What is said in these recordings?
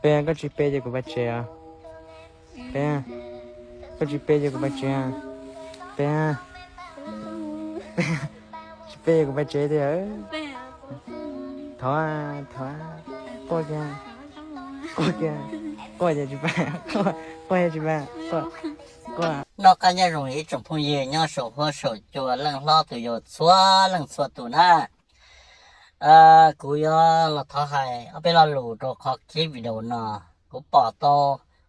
Pe, koj tsis pe ces kuv pais tsev os. Pe, koj tsis pe ces kuv pais tsev. Pe, tsis pe ces kuv pais tsev tiag. Thov, thov, quaj kiag, quaj kiag, quaj ces tsis pais, quaj, quaj ces tsis pais, quaj, quaj. Noj qab nyob zoo ib tsoom phooj ywg nyob saum huab saum cua, leej hlob tus yau, txhua leej txhua tus na. Kuv yuav los thov hais ob peb lo lus rau qhov clip video no. Kuv pom tau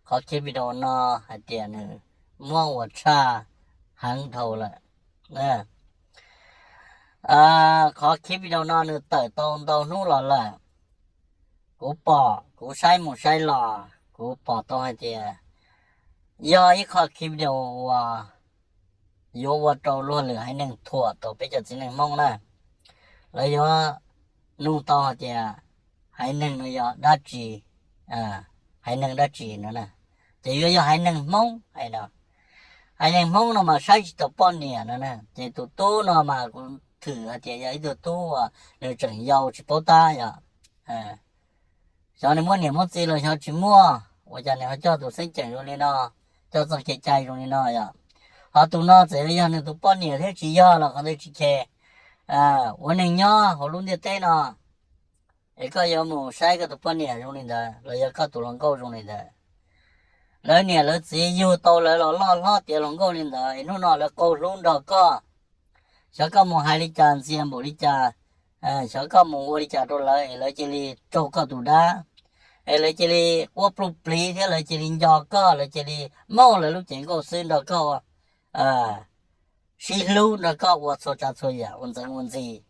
qhov clip video no hais tias nws muab ua tshaj heev dhau lawm. Qhov clip video no nws tawm tau ntau hnub los lawm. Kuv pom, kuv saib mus saib los, kuv pom tau hais tias yog ib qho clip video uas yuav ua rau luag lwm haiv neeg thuam tau peb cov txiv neej Hmoob na. Lawv yuav nug tau hais tias haiv neeg no yog dab tsi, haiv neeg dab tsi no na. Ces yuav yog haiv neeg Hmoob hais no. Haiv neeg Hmoob no mas saib tsis taus poj niam no na. Ces tus tub no mas kuv thwm hais tias yog ib tug tub uas nws tseem yau tsis paub tab yom. Xyov nws muaj niam muaj txiv los xyov tsis muaj, ua cas nws ho coj tus xeeb ceem zoo li no, coj txoj kev cai zoo li no yom. Ho tus no txawm yog nws tus poj niam thiab tsis yog los qhov ntawd tsis khe. Ua neeg nyob hauv lub ntiaj teb no, es koj yuav mus saib koj tus poj niam zoo li ntawd los yog koj tus hluas nkauj zoo li ntawd, lawv niam lawv txiv yug tau lawv los loj hlob tiav hluas nkauj li ntawd, es hnub no lawv qau hlub nrog koj. Xyov koj mus hais li cas ntxias npaum li cas, xyov koj mus ua li cas rau lawv es lawv cia li raug koj tus dab, es lawv cia li ua pluj pliv thiab lawv cia li nco koj, lawv cia li muab lawv lub cev nkauj xwb nrog koj sib hlub, nrog koj ua txhua tsav txhua yam, ua ntxeev ua ntxi.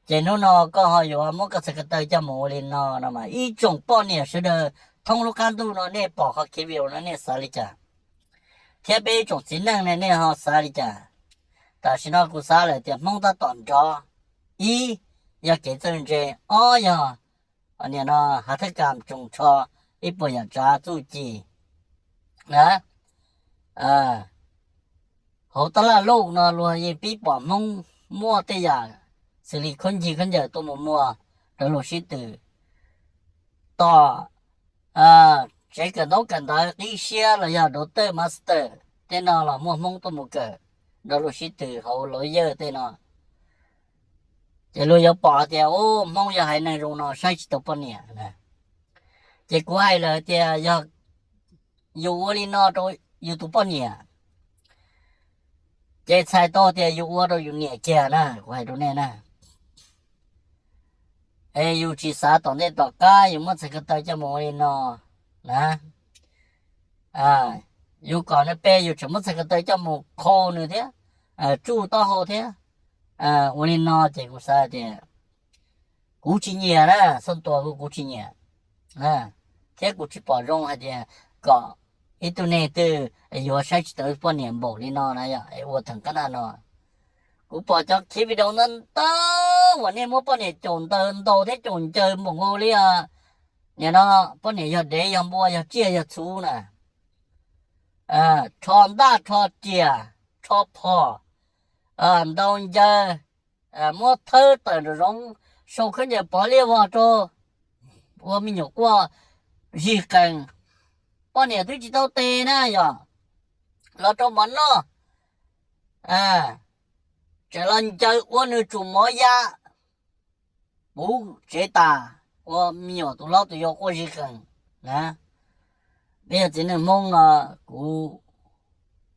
Ces hnub no koj ho yuav muab koj txhais ko taw coj mus ua li no no mas ib tsoom poj niam sawv daws thoob lub qab ntuj no nej pom qhov kev video no nej xav li cas? Thiab peb ib tsoom txiv neej ne nej ho xav li cas? Tam sim no kuv xav lawm tias Hmoob tab tom nrov. Ib, yog kev txawj ntse. Ob, yog nim no hav thaj kam tsoos tsho ib puas yam tsav txuj ci na. Hauv taj laj lauj no luag yeej pib pom Hmoob muaj tej yam xws li khaub ncaws khaub ncaws tuaj mus muag rau luag sib tw, tom tsev kawm ntaub kawm ntawv qib siab los yog doctor master tej no los muaj Hmoob tuaj mus kawm rau luag sib tw hauv lawyer tej no. Ces luag yuav pom tias ub, Hmoob yog haiv neeg zoo no saib tsis taus poj niam. Ces kuv hais lawm tias yog yus ua li no rau yus tus poj niam, ces txhais tau tias yus ua rau yus niam kiag na, kuv hais rau nej na. Es yus tsis xav tom ntej tom qab yus muab txhais ko taw coj mus ua li no na. Yus kom nws pe yus tseem muab txhais ko taw coj mus qhau nws thiab, tsuj taub hau thiab. Ua li no ces kuv xav tias kuv tsis nyiam na, xoj tua kuv, kuv tsis nyiam, thiab kuv tsis pom zoo hais tias kom ib tug neeg twg yuav saib tsis taus poj niam npaum li no na yom, es ua theem qab nag no. Kuv pom cov clip video ntau ntau uas nej muab poj niam caum ntaws ntaus thiab caum ncaws npaum nkaus li, nim no poj niam yog dev yog npua yog tsiaj yog txhu na, rho ntaj rho riam, rho phom, ntaus ncaws, muab thawb tawm nraum zoov, sau khaub ncaws pov liab vog rau, ua me nyuam quaj zig qees. Poj niam twb tsis tau tes na yom, los rau mov noj, tseem los ncaws ua nws tsum mov ya, puv tsev tas, ua me nyuam tus hlob tus yau quaj zig qees na. Peb yog txiv neej Hmoob no, kuv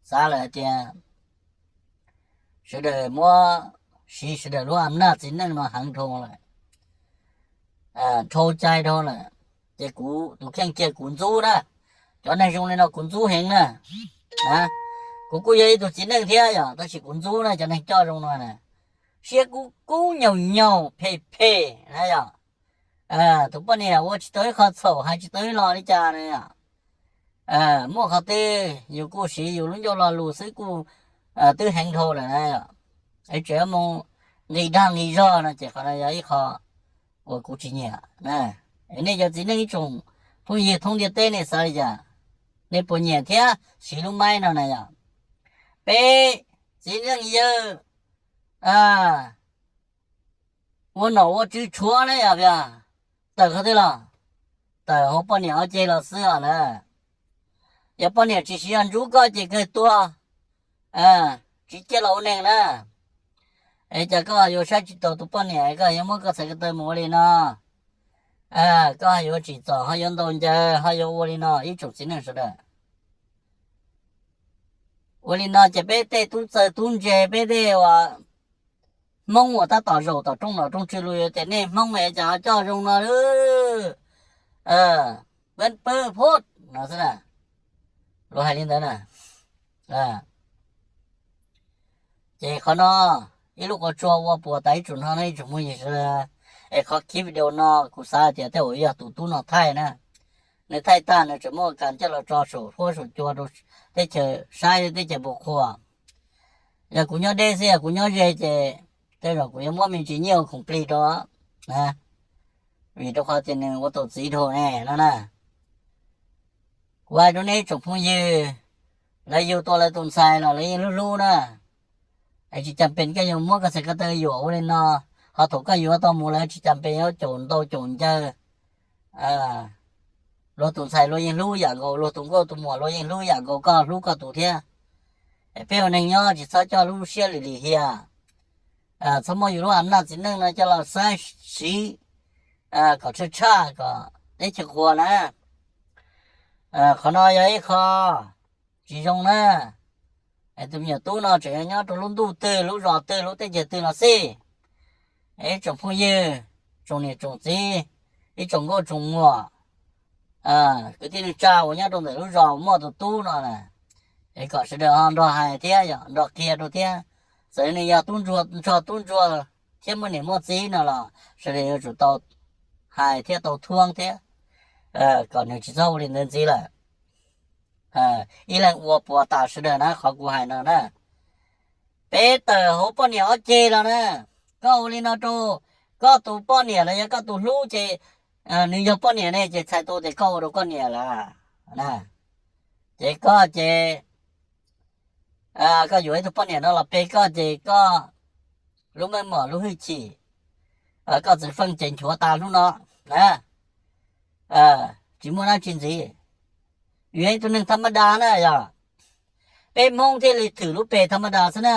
xav lawm hais tias sawv daws muab siv sawv daws lub am naj txiv neej no heev dhau lawm, dhau cai dhau lawm. Ces kuv tus kheej kiag kuv ntxub na, cov neeg zoo li no kuv ntxub heev na. Kuv kuj yog ib tug txiv neej thiab yom, tab sis kuv ntxub na cov neeg coj zoo no na. Siab kub kub nyaug nyaug phem phem na yom. Tus poj niam ua tsis tau ib qho txhaum, hais tsis tau ib lo li cas na yom. Muaj qhov twg yus kuj siv yus lub ncauj lo lus xwb kuj twb heev dhau lawm na yom. Es tseem mus nqis dag nqis zog no ces qhov no yog ib qho uas kuv tsis nyiam na. Es nej cov txiv neej ib tsoom phooj ywg thoob ntiaj teb nej xav li cas? Nej puas nyiam thiab siv lub maib no na yom? Peb txiv neej yawg ua nom ua tswv tshuav na yom, tawm qhov twg los tawm hauv poj niam ob ceg los xwb os na. Yog poj niam tsis siv zog ntsub koj ces kawg tuag, tsis ciaj los ua neeg na. Es cas koj yuav saib tsis taus tus poj niam, koj yuav muab koj txhais ko taw mus ua li no, koj ho yuav tsim txom, ho yuav ntaus ncaws, ho yuav ua li no ib tsoom txiv neej sawv daws. Ua li no ces peb tej tub txawg tub ntse, peb tej uas Hmoob uas tab tom zaum tom rooj nom rooj tswv, luag yuav tias nej Hmoob es cas ho coj zoo no, pab pab phod no xwb na. Luag hais li ntawd na. Ces qhov no ib lub qhov tsua ua puas tas ib tsoom no, ib tsoom phooj ywg sawv daws. Es qhov clip video no kuv xav tias tej zaum yog tus tub no thaij na, nws thaij tag nws tseem muab kas coj los tso saum huab saum cua rau teb chaws saib, teb chaws puas qhuas. Yog kuv nyob deb xwb, yog kuv nyob ze ces tej zaum kuv yuav muab me ntsis nyiaj ua khoom plig rau na, vim rau qhov tias nws ua tus txiv dhau ne no na. Kuv hais rau nej tsoom phooj ywg, lawv yug tau lawv tus ntxhais los lawv yeej hlub hlub na. Es tsis cas pes koj yuav muab koj txhais ko taw yuam ua li no, ho thaum koj yuav tau mus lawv tsis cas pes yuav caum ntaus caum ncaws. Luag tus ntxhais luag yeej hlub yam nkaus, luag tus nkauj tus muam luag yeej hlub yam nkaus koj hlub koj tus thiab. Peb ua neeg nyob tsis txhob coj lub siab lim lim hiam, txhob muab yus lub am naj txiv neej no coj los saib siv kom tshaj tshaj kom teb chaws qhuas na. Qhov no yog ib qho tsis zoo na. Tus me nyuam tub no tseem nyob rau lub ntuj twg, lub zos twg, lub teb chaws twg los xij. Ib tsoom phooj ywg, tsoom niam tsoom txiv, ib tsoom nkauj tsoom muam, kwv tij neej tsa uas nyob rau ntawm lub zos muaj tus tub no na, es kom sawv daws ho nrog hais thiab yom, nrog qhia rau thiab. Txawm nws yog tub ntsuag, nrog tub ntsuag thiab muaj niam muaj txiv no los sawv daws yuav tsum tau hais thiab tau thuam thiab, kom nws tsis txhob ua li ntawd ntxiv lawm. Ib leeg ua puas tas sawv daws na, qhov kuv hais no na. Peb tawm hauv poj niam ob ceg los na, koj ua li no rau koj tus poj niam los yog koj tus hlub ces nws yog poj niam ne ces txhais tau tias koj ua rau koj niam lawm. Ces koj ces koj yuav ib tug poj niam no los pe koj ces koj lub meej mom lub hwj chim, koj txwv feej ces nchuav tas hnub no na, tsis muaj dab tsi ntxiv. Yuav ib tug neeg tham ma das na yog, peb Hmoob thiaj li thwm lub pes tham ma das xwb na.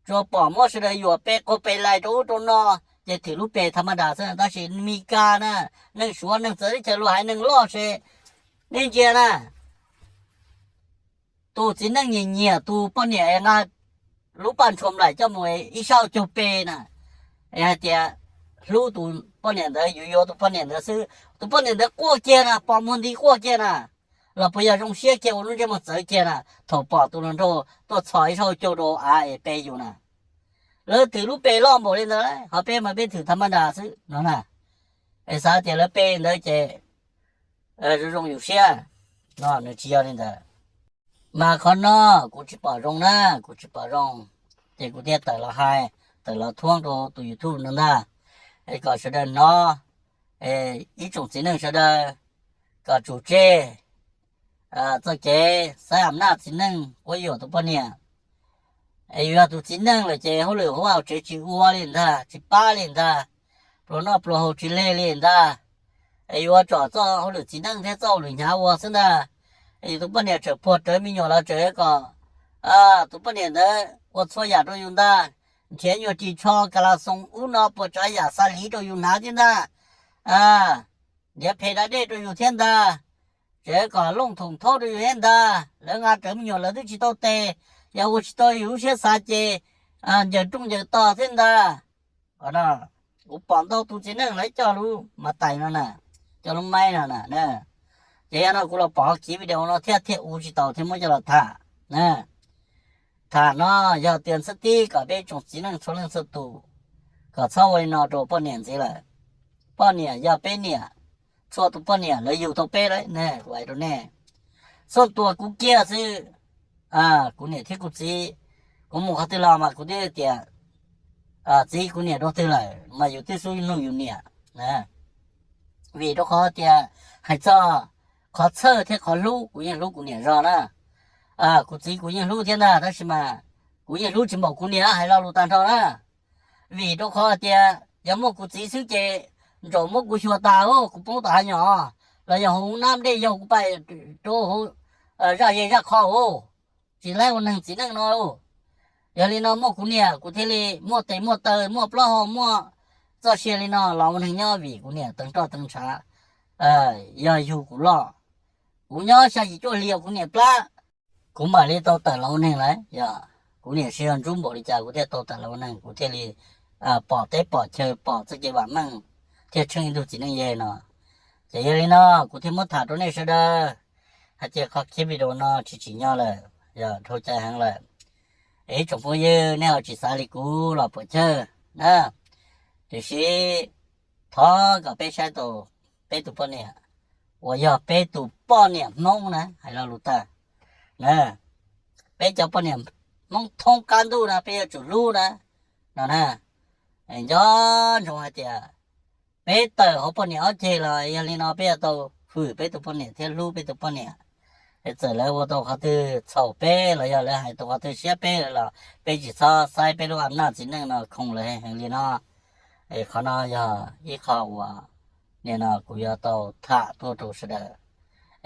Tsuas pom muab sawv daws yuam pe qaug pe lais rau ub rau no ces thwm lub pes tham ma das xwb, tab sis Mis Kas na, neeg Suav neeg txawv teb chaws luag haiv neeg loj se, nej ntsia na, tus txiv neej nyiam nyiam tus poj niam nqa lub paj ntshua nplaim coj mus ib sab caug pe na, hais tias hlub tus poj niam ntawd, yuav yuav tus poj niam ntawd xwb. Tus poj niam ntawd quaj kiag na, pos muag nti quaj kiag na, los puas yog zoo siab kiag ua lub ntsej muag txawv kiag na thaum pom tus hluas nraug tuaj txhos ib sab caug rau av es pe yus na? Lawv thwm lub pes loj npaum li ntawd, ho peb mas peb thwm tham ma das xwb no na. Es xav tias lawv pe ntawd ces zoo zoo yus siab no, nws tsis yog li ntawd. Mas qhov no kuv tsis pom zoo na, kuv tsis pom zoo, ces kuv thiaj tawm los hais, tawm los thuam rau tus YouTube no ntag, es kom sawv daws hnov, ib tsoom txiv neej sawv daws kom tsum tseg txoj kev xaiv am naj txiv neej quab yuam tus poj niam. Es yus yog tus txiv neej lawm ces hauj lwm hauv vaj hauv tsev tsis ua li ntag, tsis pab li ntag, pluas noj pluas haus tsis leg li ntag. Es yuav tsom txoj hauj lwm txiv neej thiab txoj hauj lwm hnyav ua xwb ntag. Es yus tus poj niam tseem puag rawv me nyuam los tseem kom tus poj niam ntawd ua txhua yam rau yus ntag, nrhiav nyuag ris tsho kas las xoos ub no puas tsav yam xa liv rau yus hnav thiab ntag, nrhiav phem da dej rau yus thiab ntag, tseem kom looj thoom thaub rau yus thiab ntag. Lawv nqa rawv me nyuam lawv twb tsis tau tes, yog ua tsis tau yus lub siab xav ces ncaws rooj ncaws tog thiab ntag. Kuv pom ntau tus txiv neej lawv coj lub mas tais no na, coj lub maib no na. Ces yog no kuv los pom kiv video no thiab thiaj ua tsis tau thiaj muab coj los tham. Tham no yog tias xwb tib kom peb tsoom txiv neej txhua leej txhua tus kom txhob ua li no rau poj niam ntxiv lawm. Poj niam yog peb niam, txhua tus poj niam lawv yug tau peb lawm ne, kuv hais rau nej. Txhob tua kuv kiag xwb, kuv niam thiab kuv txiv, kuv mus qhov twg los mas kuv twb tias txiv kuv niam rau twg lawm mas yus twb xub nug yus niam. Vim rau qhov tias hais txog qhov txhawj thiab qhov hlub, kuv yeej hlub kuv niam zog na. Kuv txiv kuv yeej hlub thiab ntag, tab sis mas kuv yeej hlub tsis npaum kuv niam, hais lo lus tag nrho na. Vim rau qhov tias yog muaj kuv txiv xwb ces ntsaum muab kuv xyuas tas, kuv poob tom hav nyom, los yog hauv nab dej yog kuv pais rau hauv zaj ze zaj qho, tsis laib ua neeg txiv neej no. Yog li no muaj kuv niam kuv thiaj li muaj tes muaj taw muaj plaub hau muaj txoj sia li no los ua neeg nyob vim kuv niam teev roj teev ntshav, yog yug kuv loj. Kuv nyob xya yim cuaj hli kuv niam plab, kuv mam li tau tawm los ua neeg lawm. Yog kuv niam sib zog ntsuj npaum li cas kuv thiaj tau tawm los ua neeg, kuv thiaj li pom teb pom chaw pom txoj kev vam meej thiaj tsheej ib tug txiv neej yeg no. Ces yog li no kuv thiaj muab tham rau nej sawv daws hais tias qhov clip video no tsis tsim nyog lawm, yog dhau cai heev lawm. Es ib tsoom phooj ywg nej ho tsis xav li kuv los puas chawj na, tiam sis thov kom peb saib tau peb tus poj niam uas yog peb tus poj niam Hmoob na, hais lo lus tag na, peb cov poj niam Hmoob thoob qab ntuj na peb yuav tsum hlub na, no na. Nco ntsoov hais tias peb tawm hauv poj niam ob ceg los yog li no peb yuav tau hwm peb tus poj niam thiab hlub peb tus poj niam. Es txawm lawv ua tau qhov twg txhaum peb los yog lawv hais tau qhov twg siab peb lawm los peb tsis txhob xaib peb lub am naj txiv neej no khoom lawv heev li no. Es qhov no yog ib qho uas nim no kuv yuav tau tham tuaj rau sawv daws.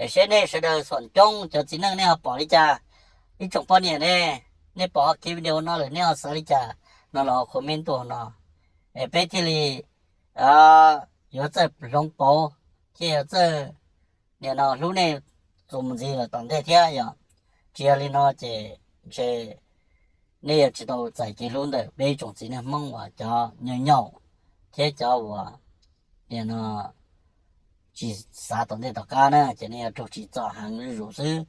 Es seb nej sawv daws xom coob cov txiv neej nej ho pom li cas? Ib tsoom poj niam ne, nej pom kiv video no lawm nej ho xav li cas no los comment tuaj no, es peb thiaj li yuav txawj hloov pauv thiab yuav txawj nim no hlub nej txuas mus ntxiv lawm tom ntej thiab yom. Tsis yog li no ces ntshe nej yuav tsis tau txais kev hlub ntawm peb ib tsoom txiv neej Hmoob uas cov nyaum nyaum thiab cov uas nim no tsis xav tom ntej tom qab na ces nej yuav raug tsim txom heev zuj zus xwb.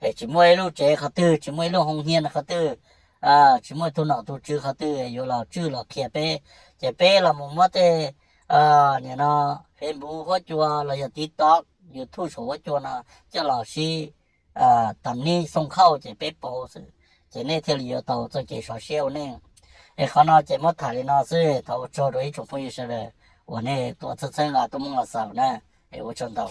Es tsis muaj ib lub tsev qhov twg, tsis muaj ib lub hoo hias qhov twg, tsis muaj tus nom tus tswv qhov twg yuav los tswj los qhia peb, ces peb los mus muab tej nim no Facebook huab cua los yog TikTok, YouTube saum huab cua no coj los sib tam nib xoo khauj ces peb pauv xwb, ces nej thiaj li yuav tau txoj kev sov siab ua neej. Es qhov no ces muab tham li no xwb, thov ua tsaug rau ib tsoom phooj ywg sawv daws uas nej tuaj txhawb txhawb nqa tuaj mloog los xaus na, es ua tsaug ntau.